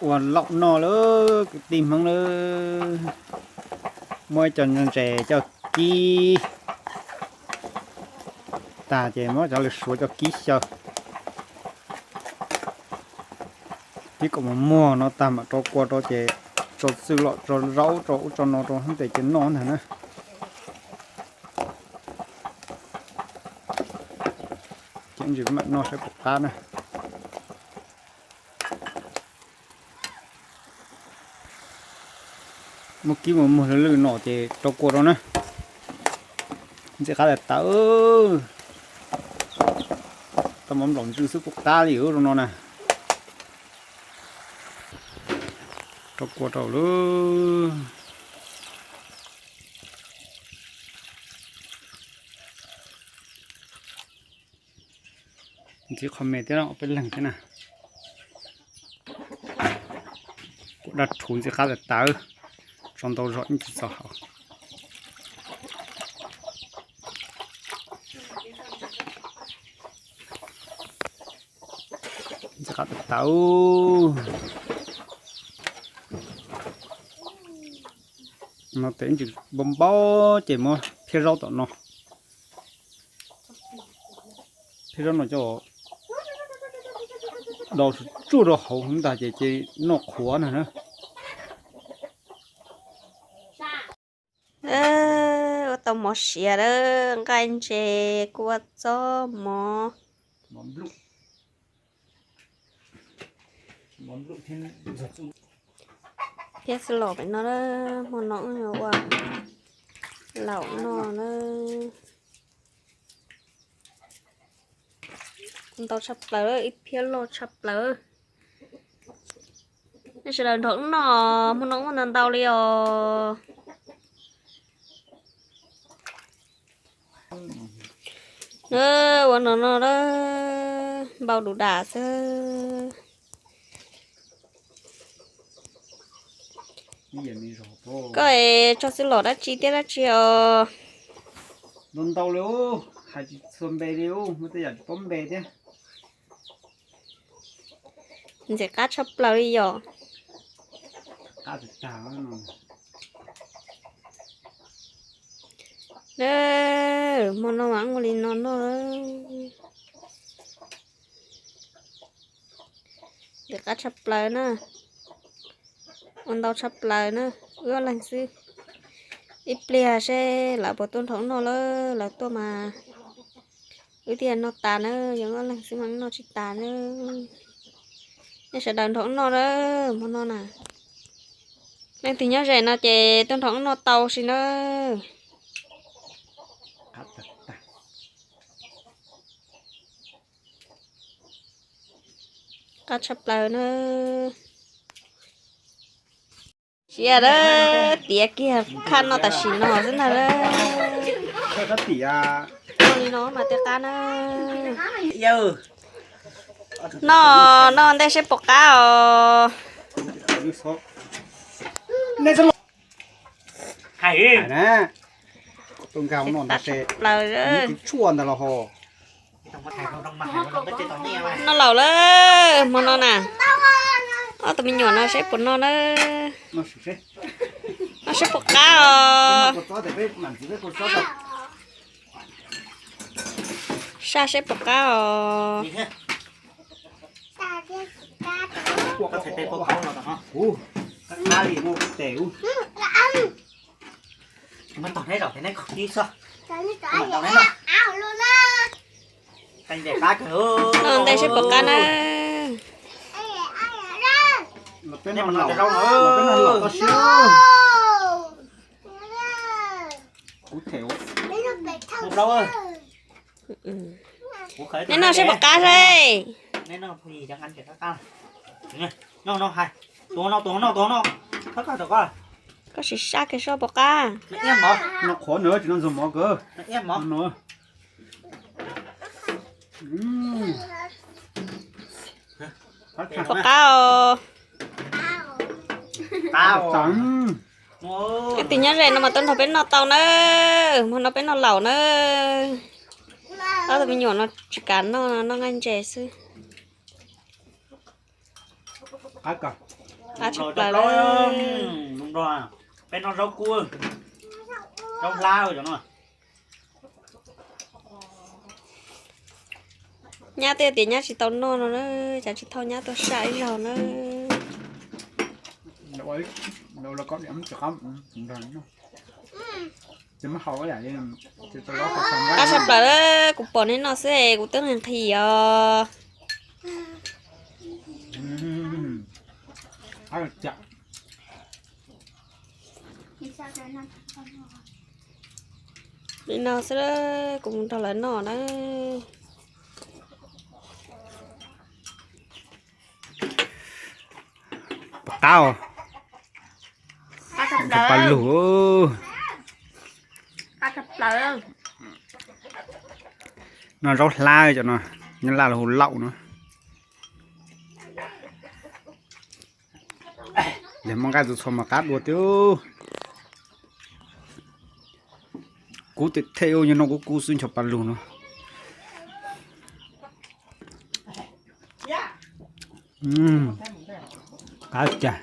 Ua laum noj lawm kwv tij Hmoob lawm. Muab cov ntses coj kib tag ces muab cov lwm suav coj kib xyaw. Kib kom muag muag no tag mam rau kua rau ces tso txwj lom tso zaub tso ub tso no rau hnub tes ces noj ntag na. Ces ntsis mam noj saib puas qab na. Muab kib mus muag lwj lwj no ces rau kua rau na. Ntxim qab tas tas. Tau mov nplaum ntsw xwb kuj qab li rau no na. Rau kua rau lawm. Ntxiv qho me thiab peb leeg thiab na. Kuv dab rhuv ntxim qab tas tas, tso ntau zog ib tsis txaus hauv. Ntxim qab tas tas. No tes ib ntsis npau npau ces muab phiab zaub tom no. Phiab zaub no coj do tsuj rau hauv ntag ces ces noj qhuav na. Ua tau mov siav lawm, nqaij ntses kuj ua txob mov. Thiab xwb los pem no, hmo no ua laum noj na. Ntau tshaj plaws, ib phiab loj tshaj plaws. Nej sawv daws nrog wb noj, hmo no muaj ntau ntau li os. Ua no no, npau du dam xwb. Koj es tso xwb los dab tsi thiab dab tsi os? Ntau ntau li, hais tsis txhua npe li, muaj tej yam tsis paub npe thiab. Ntxim qab tshaj plaws li yom. Hmo no mas ua li no noj. Ntxim qab tshaj plaws na. Ua ntau tshaj plaws na. Wb ob leeg xwb. Ib pliag seb lawv puas tuaj nrog wb noj lawm, lawv tuaj mas wb thiaj noj tas na, yog wb ob leeg xwb mas wb noj tsis tas na. Nej sawv daws nrog wb noj na, hmo no na. Leej twg nyob ze no ces tuaj nrog wb noj tau si na. Qab tshaj plaws na. Sia lawm, tiav kiag khaj noj tam sim no xwb ntag. Noj li no mas tej qab na. Noj, noj ntej seb puas qab os. Hais na, tus nkag no nta se, tshuaj ntag los ho. Noj laus lawm hmo no na. Ob tug me nyuam no seb puas noj na. Noj seb puas qab os. Saj seb puas qab os. Noj ntej seb puas qab na. Neb noj seb puas qab seb. Koj sim saj kiag seb puas qab. Puas qab os. Leej twg nyob ze no mas tuaj nrog peb noj tau na. Hmo no peb noj laus na. Ob tug me nyuam no tsis kam noj, noj nqaij ntses xwb. Qab tshaj plaws. Peb noj zaub kub, zaub hlab cov no. Nyab twb tias nyab tsis tau noj no na, cas tsis thauj nyab tuaj saj ib zaug na. Qab tshaj plaws, kuv pom neb noj xwb es kuv twb nqhis nqhis os. Li no xwb, kuv mus nrog lawv noj na. Pom qab, nrog paj lug. Noj zaub hlab cov no, nyob laj los hu laum no. Yog muaj nqaij txhua txhua mas qab dua tiag. Kub tiag thiab, yog noj kub kub xwb ncho paj lug no. Qab cas,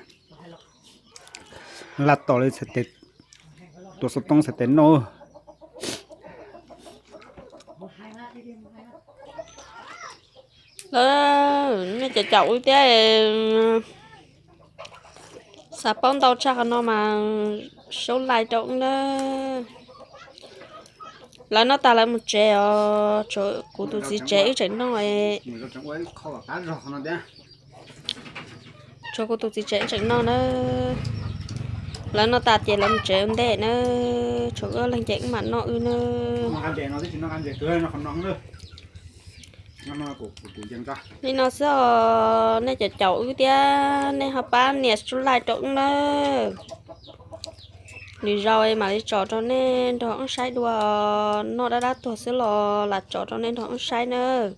laj tom li txhais tes, tuav xov tooj txhais tes noj. Lawv nej caum caum wb thiab, xav paub ntau tshaj qhov no mas sub like rau wb nawb. Lawv noj tas lawv mus tsev os, tshuav kuv tus txiv tsev wb tseem noj. Tshuav kuv tus txiv tsev wb tseem noj nawb. Lawv noj tas ces lawv mus tsev ua ntej nawb, tshuav wb ob leeg ces wb mam noj wb nawb. Li no xwb os, nej caum caum wb thiab nej ho pab nias sub like rau wb nawb. Lwm zaus mam li tso rau nej nrog wb saib dua, noj dab dab tuag xwb los lam tso rau nej nrog wb saib nawb.